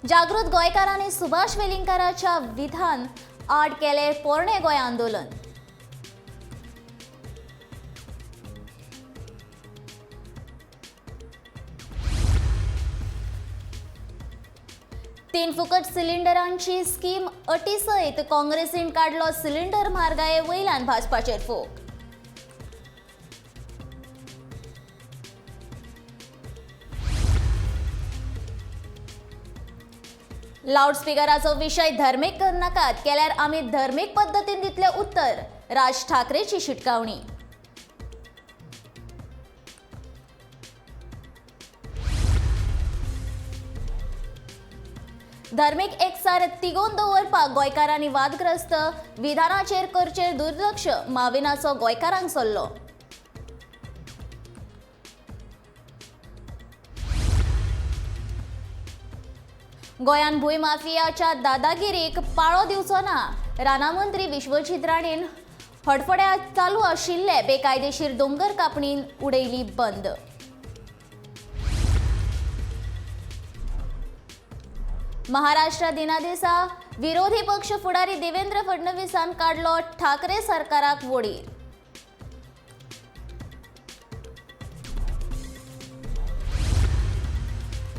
जागृत गोंयकारांनी सुभाष वेलिंगकाराच्या विधान आड केले पोरणे गोंय आंदोलन. तीन फुकट सिलिंडरांची स्कीम अटी सयत काँग्रेसीन काडलो सिलिंडर म्हारगाये वयल्यान भाजपाचेर फोग. लाऊडस्पीकराचो विशय धर्मीक करनाकात, केल्यार आमी धर्मीक पद्दतीन दितले उत्तर, राज ठाकरेची शिटकावणी. धर्मीक एकचार तिगोवन दवरपाक गोंयकारांनी वादग्रस्त विधानाचेर करचें दुर्लक्ष, माविनाचो गोंयकारांक सल्लो. गोंयांत भूंय माफियाच्या दादागिरीक पाळो दिवचो ना, रानां मंत्री विश्वजीत राणेन हडफड्यां चालू आशिल्ले बेकायदेशीर दोंगर कापणीन उडयली बंद. महाराष्ट्र दिना दिसा विरोधी पक्ष फुडारी देवेंद्र फडणवीसान काडलो ठाकरे सरकाराक वडीर.